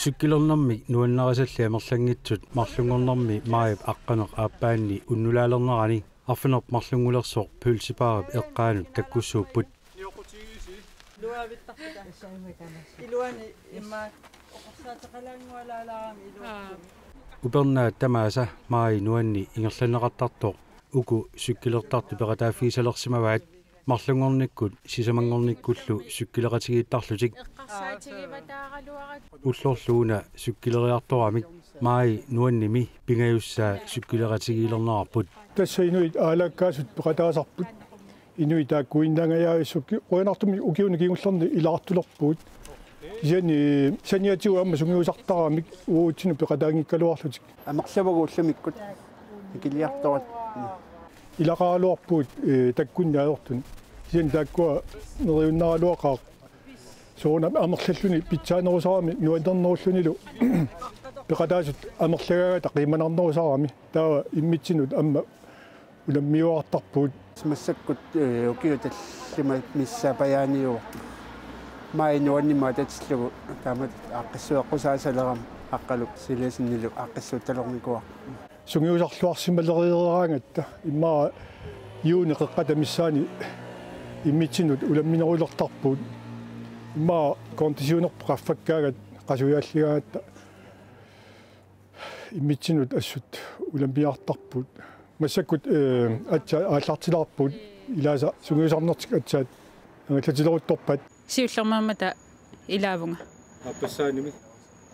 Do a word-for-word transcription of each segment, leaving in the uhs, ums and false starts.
Cykelernermik nuannarisallit amerlanngitsut marlunngornermi maajip aqqaneq aappaanni unnulaalernerani arfineq-marlunngulersoq pølsebaarip eqqaanut takkussuupput. Iluani immaqa oqorsaateqalaanngualaalaarami iluarput. Upernaat tamaasa maaji nuanni ingerlanneqartartoq uku cykelertartut peqataaffigisalersimavaat, marlunngornikkut sisamanngornikkullu cykeleratigiittarlutik. Ullorlu una cykeleriartoramik maaji nuannimi pingajussaa cykeleratigiilernerarput. Tassa inuit aalaakkaasut peqataasarput. Inuit taakkuinnaangajaavissut ki-, qujanartumik ukiuni kingullerni ilaartulerpugut. Kisianni saniatigut aamma sungiusartaramik uatsinnut peqataanngikkaluarlutik. Amerlavagut ullumikkut ikiliartorat. Ilaqaraluarpugut, eh, takkunni ajortuni. Kisianni taakkua neriunnaraluaqaaq. Soorunami amerlalluni pitsaanerusarami nuannernerullunilu peqataasut amerlagaagata qiimanarnerusarami. Taava immitsinnut aamma ulammiuartarpugut. Massakkut, eh, ukiut tallimat missaappajaaniuvoq. Maaji nuannimut atatillugu taamatut aaqqissueqqusaasalerama Aqqalu Silasenilu aaqqissuuttalernikuuarput. Sungiusarluarsimalereeraangatta immaqa juuni qeqqata missaani immitsinnut ulamminerulertarpugut. Immaqa konditionerput qaffakkaangat qasujaaligaangatta immitsinnut assut ulammiartarpugut. Massakkut, eh, aatsaat aallartilaarpugut, ilaasa sungiusarnertik aatsaat angallatsileruttorpaat. Siullermeermata ilaavunga. Aappassaanimi?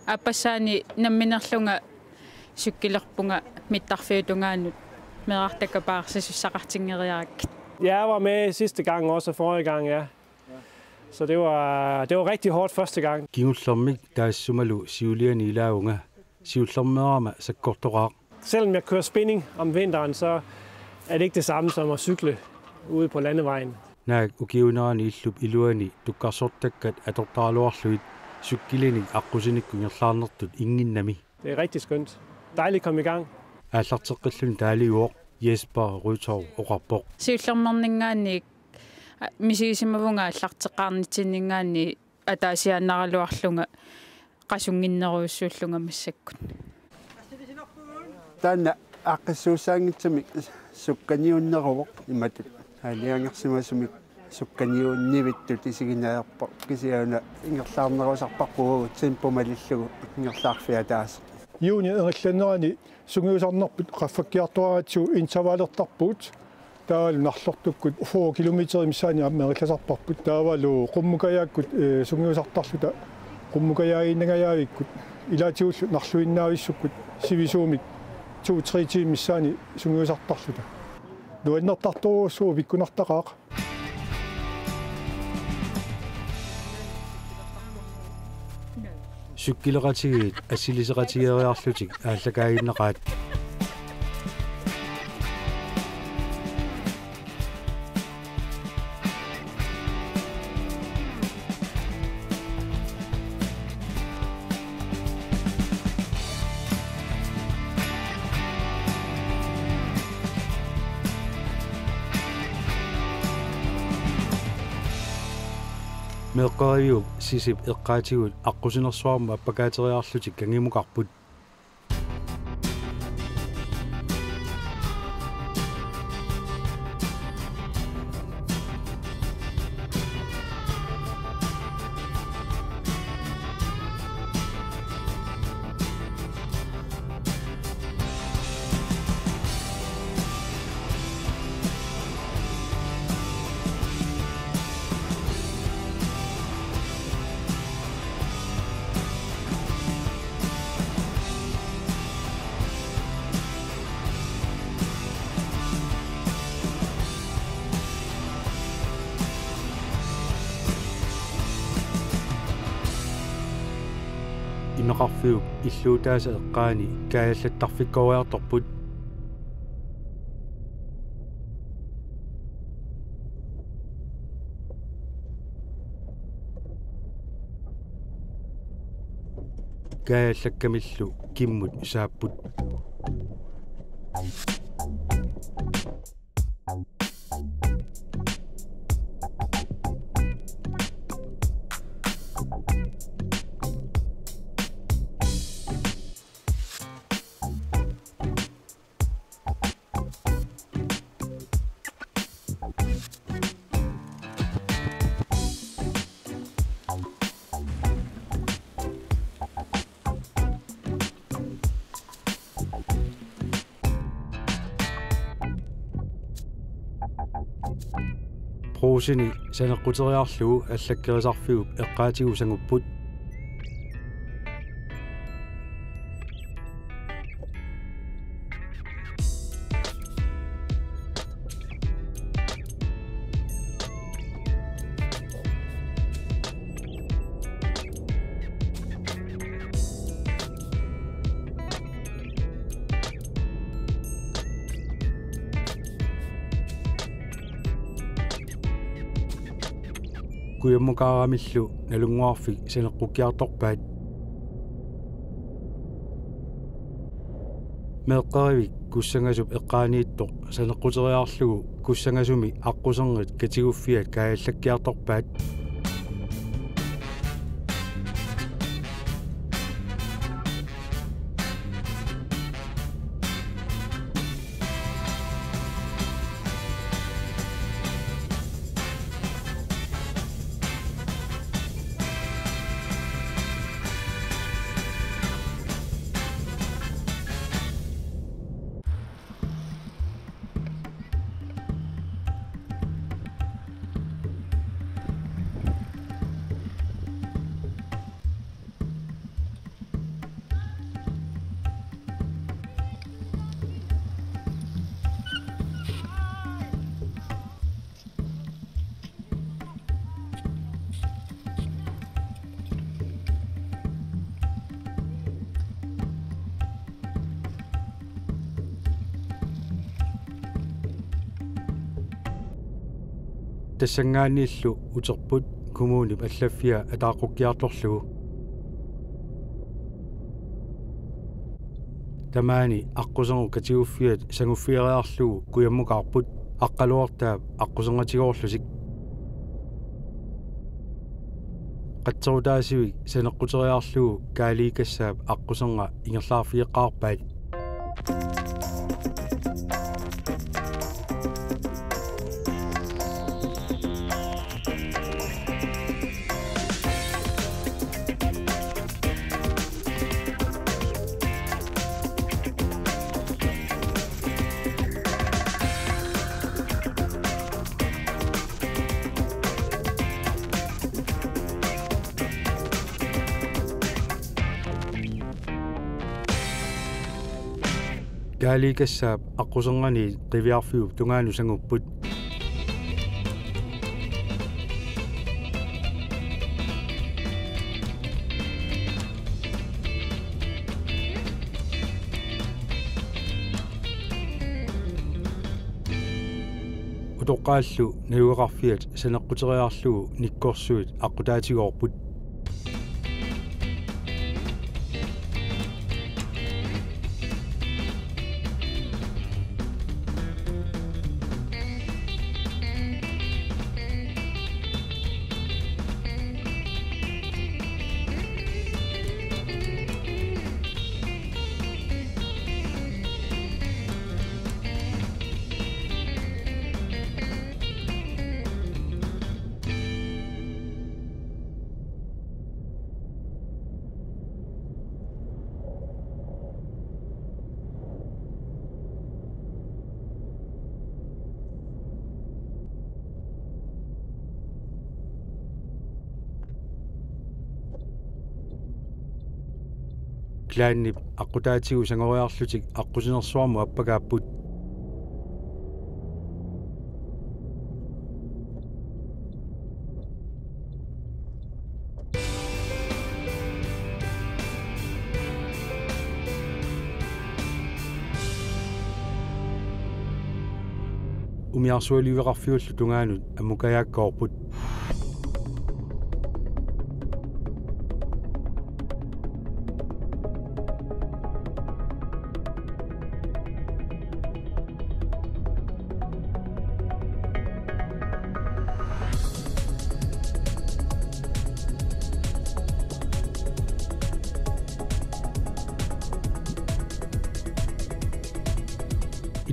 Aappassaani namminerlunga cykelerpunga mittarfiutungaanut meerartakkat paarsisussaqqaartinngeriarakkit. Ja, jeg var med sidste gang også, forrige gang, ja. Så det var, det var rigtig hårdt første gang. Kingullermik taassumalu siuliani ilaavunga, siullermeerama sakkortoqaaq. Selvom jeg kører spinning om vinteren, så er det ikke det samme som at cykle ude på landevejen. Naak ukiuunerani illup iluani tukkarsortakkat atortaraluarlugit cykelinit aqqusinikkut ingerlaarnertut innginnami. Det er rigtig skønt. Dejligt at komme i gang. Aallarteqqilluni taaliuvoq Jesper Rytov oqarpoq. Siullermeerninngaanniit misigisimavunga aallarteqqaarnitsinninngaanniit ataasiaannaraluarlunga qasunnginnerujussuullunga massakkut. Taanna aaqqissuussaanngitsumik sukkaniunneruvoq imatut. Aalajangersimasumik sukkaniunnivittut isiginnaarpoq, kisianni ingerlaarnerusarparput tempo malillugu ingerlaarfiataas. Juuni ingerlannerani sungiusarnerput qaffakkiartuaratsigu intervalertarpugut. Taavalu narlortukkut fyrre kilometer missaani aamma ingerlasarparput. Taavalu qummukajaakkut, eh, sungiusartarluta qummukajaaginnangajaavikkut ilaatigullu narluinnavissukkut sivisuumik to-tre timer missaani sungiusartarluta. Nuannertartorujussuuvoq, pikkunartaqaaq. Cykeleratigiit assiliseqatigeeriarlutik aallakaaginnaqaat. Meeqqeriviup Sisip eqqaatigut aqqusinersuarmut appakaateriarlutik kangimukarput. Imeqarfiup illuutaasa eqqaani kaajallattarfikkooriartorput. Kaajallakkamillu kimmut saapput. Aqqusini saneqquteriarlugu allakkerisarfiup eqqaatigut sangupput. Kujammukaaramillu Nalunnguarfik saneqqukkiartorpaat. Meeqqerivik Kussangasup eqqaaniittoq saneqquteriarlugu Kussangasumi aqqusernit katiguffiat kaajallakkiartorpaat. Tassanngaanniillu uterput kommunip allaffia ataaqqukkiartorlugu. Tamaani aqqusernut katiguffiat sanguffiariarlugu kujammukaarput Aqqaluartaap aqqusernatigoorlutik. Qatserutaasivik saneqquteriarlugu Kaaliikassaap aqqusernga ingerlaarfigeqqaarpaat. Kaaliikassaap aqqusernganiit qiviarfiup tungaanut sangupput. Utoqqaallu najugaqarfiat saneqquteriarlugu nikkorsuit aqqutaatigoorput. Clanip aqqutaatigut sangoriarlutik aqqusinersuarmut appakaapput. Umiarsualiveqarfiullu tungaanut ammukajaakkoorput.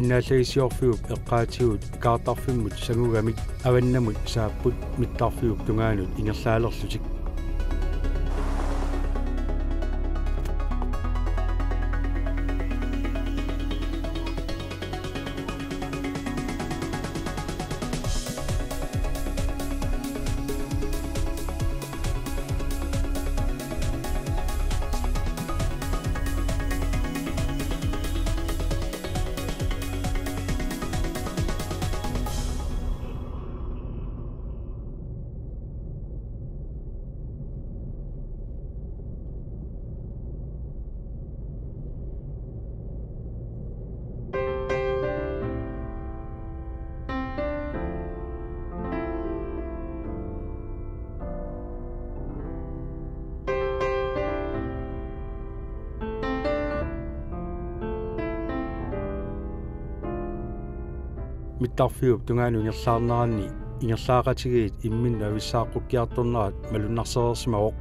Innaallagissiorfiup eqqaatigut ikaartarfimmut sangugamik avannamut saapput mittarfiup tungaanut ingerlaalerlutik. Mittarfiup tungaanut ingerlaarneranni ingerlaaqatigiit imminnut avissaaqqukiartornerat malunnarsereersimavoq.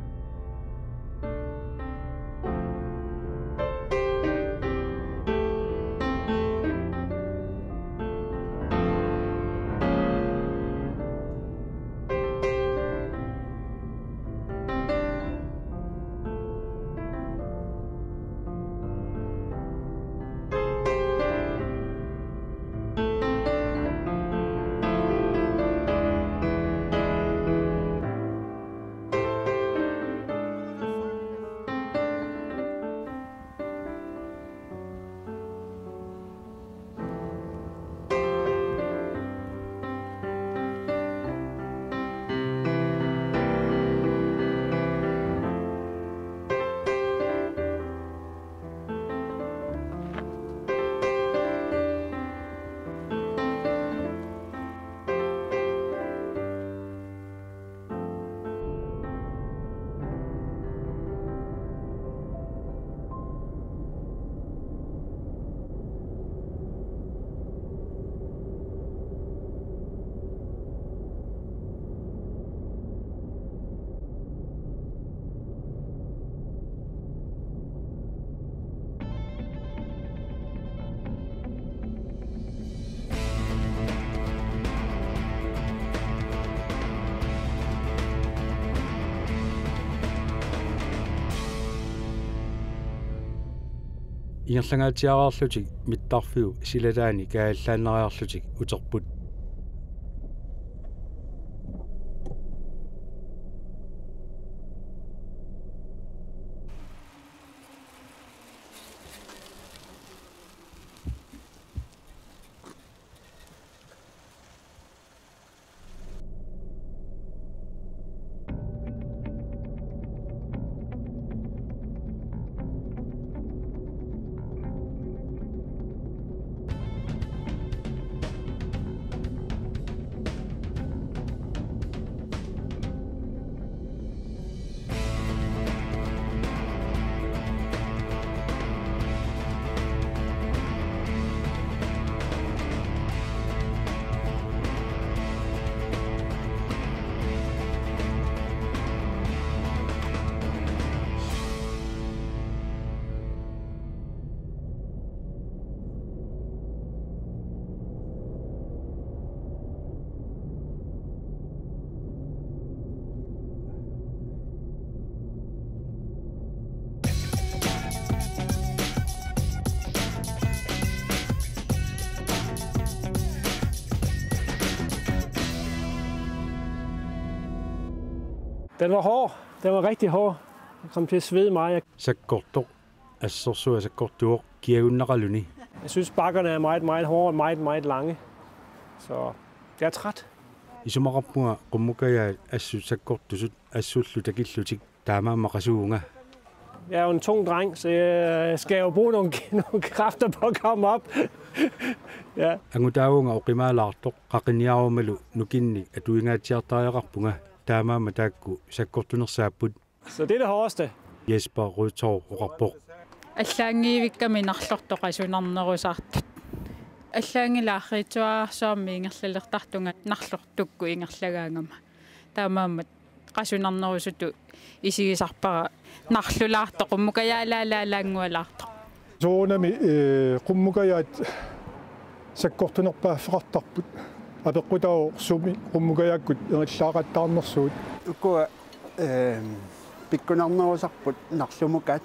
Ingerlangaatsiareerlutik mittarfiup silataani kaajallaannariarlutik uterput. Den var hård. Den var rigtig hård. Jeg kom til at svede meget. Sakkortoq. Assorsuaq sakkortuvoq kiagunnaqaluni. Jeg synes, bakkerne er meget, meget hårde og meget, meget lange. Så jeg er træt. Isumaqarpunga qummukajaat assut sakkortusut assullu takillutik, taamaammat qasuuvunga. Jeg er jo en tung dreng, så jeg skal jo bruge nogle, nogle kræfter på at komme op. Ja. Angutaavunga oqimaalaartoq, qaqiniarumalu nukinnik atuingaatsiartariaqarpunga, taamaammat taakku sakkortunersaapput. Så det er det hårdeste. Jesper Rødtorv oqarpoq. Allaanngivikkami narlortoq qasunarnerusaartut. Allaanngilaarriitsuarsuarmi ingerlalertartunga narlortukkut ingerlagaangama. Taamaammat qasunarnerusutut isigisarpara narlulaartoq, qummukajaalaalaalaanngualaartoq. Soorunami, ee, qummukajaat sakkortunerpaaffeqartarput. Apeqqutaavoq sumi qummukajaakkut ingerlaaqattaarnersugut. Ukua, ee, pikkunarnerusarput narlumukaat,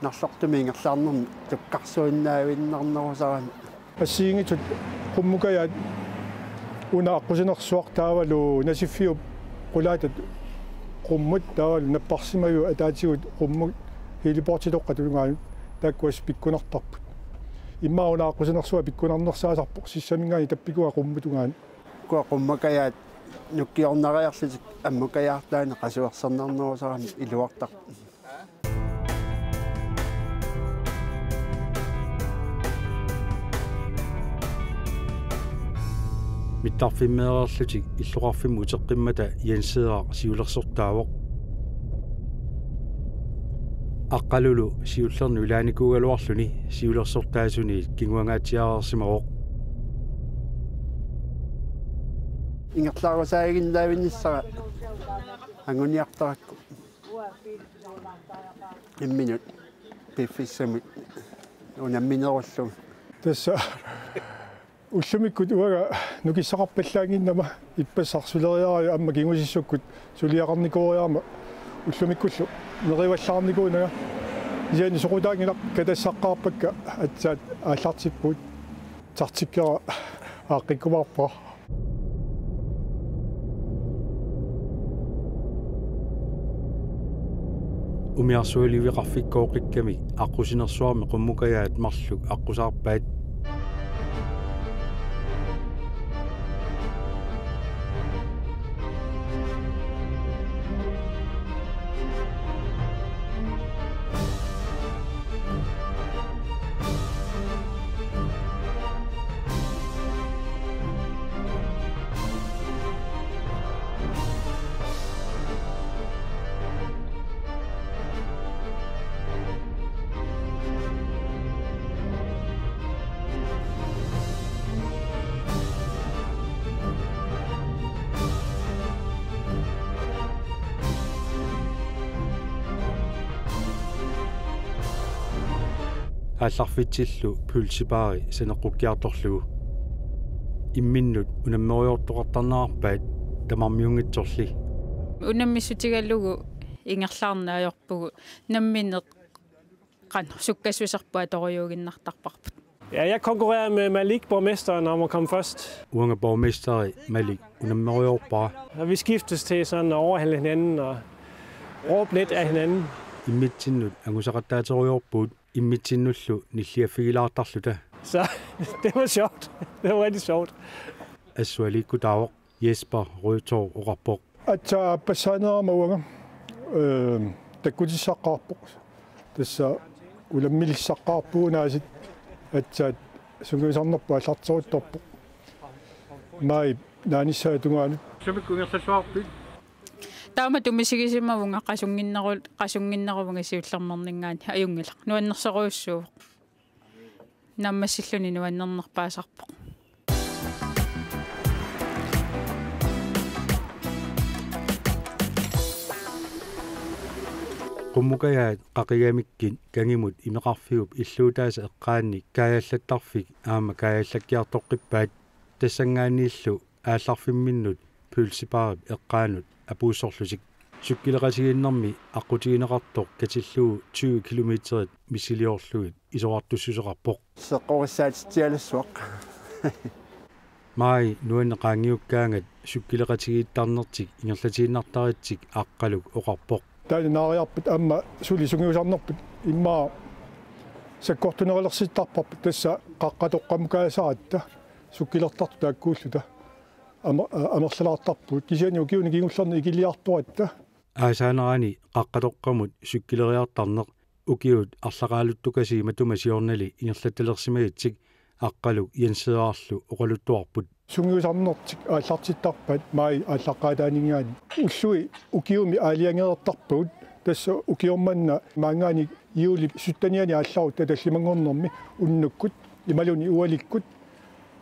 narlortumik ingerlaarnermi tukkarsuinnaavinnarnerusarami. Assigiinngitsut qummukajaat, una aqqusinersuaq taavalu nasiffiup qulaatat qummut taavalu napparsimaviup ataatigut qummut, heliportitoqqap tungaanut, taakku assut pikkunartarput. Immaqa una aqqusinersuaq pikkunarnersaasarpoq, sissaminngaanniit tappikua qummut tungaanut. Ukua qummukajaat nukkiornariarlutik ammukajaartaanni qasuersernarnerusarami iluartarput. Mittarfimmeereerlutik illoqarfimmut uteqqimmata Jens Cederik siulersortaavoq. Aqqalulu siullernut ilaanikuugaluarluni siulersortaasuniit kinguangaatsiareersimavoq. Ingerlaarusaaginnaavinnissara anguniartarakku. Imminut piffissami unamminerullugu. Tassa ullumikkut uanga nukissaqarpallaannginnama ippassaq suleriaraju aamma kingusissukkut suliaqarnikuuiarama ullumikkullu nerivallaarnikuunanga. Kisianni soqutaanngilaq katassaqqaarpakka aatsaat aallartippugut. Taktikkera aaqqikkumaarpara. Umiarsualiveqarfikkooqikkamik aqqusinersuarmi qummukajaat marluk aqqusaarpaat. Aallarfitsillu pølsebaari saneqqukkiartorlugu. Imminnut unammerujoortoqartarnerarpaat tamarmiunngitsorli. Unammissutigalugu ingerlaarneq ajorpugut nammineq qanoq sukkassuserput atorujuuginnartarparput. Ja, jeg konkurrerer med Malik, borgmesteren, om at komme først. Uanga borgmesteri Malik unammerujoorpara. Og vi skiftes til sådan at overhale hinanden og råbe lidt af hinanden. Immitsinnut angusaqattaaterujoorpugut immitsinnullu nilliaffigilaartarluta. Så det var sjovt. Det var rigtig sjovt. Assut aliikkutaavoq, Jesper Rødtorff oqarpoq. Aatsaat aappassaanera uanga, øh, takkutissaqqaarpoq. Tassa unammillissaqqaarpugut, aasiit aatsaat sungiusarnerput aallarteruttorpoq. Maajip naanissaata tungaanut. Sumikkut ingerlalluarpit? Taamatut misigisimavunga qasunginneru-, qasunginneruvunga siullermeerninngaanniit, ajunngilaq. Nuannersorujussuuvoq. Naammassilluni nuannernerpaasarpoq. Qummukajaat qaqigamikkit kangimut imeqarfiup illuutaasa eqqaanni kaajallattarfik aamma kaajallakkiartoqqippaat, tassanngaanniillu aallarfimminnut pølsebaarip eqqaanut apuussorlutik. Cykeleqatigiinnermi aqqutigineqartoq katillugu tyve kilometerit missiliorlugit isorartussuseqarpoq. Seqqorissaatitsialassuaq. Maaj nuanneq qaangiukkaangat cykeleqatigiittarnertik ingerlatiinnartaritsik Aqqaluk oqarpoq. Taanna naariarpat aamma suli sungiusarnerput immaqa sakkortunerulersittarparput, tassa Qaqqatoqqamukaasaratta cykelertartut taakkuulluta. Amer-, amerlalaartarpugut. Kisianni ukiuni kingullerni ikiliartoratta. Aasaanerani Qaqqatoqqamut cykeleriartarneq ukiut arlaqaaluttukasiit matuma siornali ingerlattalersimagitsik Aqqaluk Jenseerarlu oqaluttuarput. Sungiusarnertik aallartittarpaat maajip aallaqqaataaninngaanniit. Ullui ukiumi aalajangereertarpagut, tassa ukioq manna maanngaanniit juulip syttenianni aallarutta tallimanngornermi unnukkut imaluunniit ualikkut.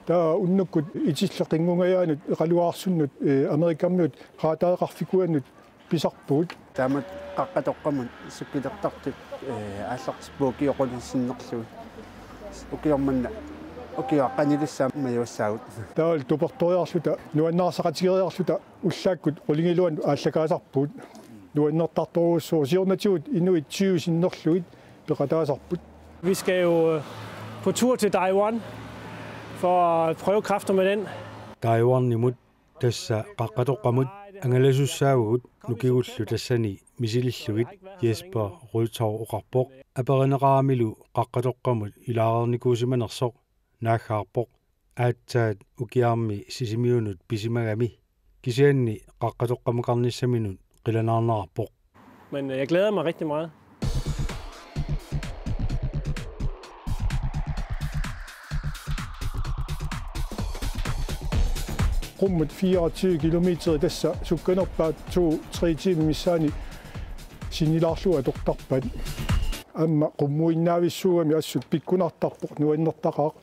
Taava unnukkut Itilleq qinngungajaanut eqaluaarsunnut, eh, Amerikamiut qaataareqarfikuannut pisarpugut. Taamatut Qaqqatoqqamut cykelertartut, eh, aallartippugut ukioq qulit sinnerlugit. Ukioq manna ukioq qanilissaat majuassaagut. Taavalu tupertoriarluta nuannaarsaqatigeriarluta ullaakkut qulingiluanut aallakaasarpugut. Nuannertartorujussuuvoq, siornatigut inuit tyve sinnerlugit peqataasarput. Vi skal jo, øh, på tur til Taiwan for at prøve kræfter med den. Taiwanimut, tassa Qaqqatoqqamut, angalasussaavugut nukigullu tassani misilillugit, Jesper Rødtorff oqarpoq. Aperineqaramilu Qaqqatoqqamut ilaareernikuusimanersoq naaggaarpoq. Aatsaat ukiarmi Sisimiunut pisimagami. Kisianni Qaqqatoqqamukarnissaminut qilanaarnerarpoq. Men, øh, jeg glæder mig rigtig meget. Qummut fireogtyve kilometer, tassa sukkanerpaat to-tre timer missaani sinnilaarlugu atortarpaat. Aamma qummuinnaavissuugami assut pikkunartarpoq, nuannertaqaaq.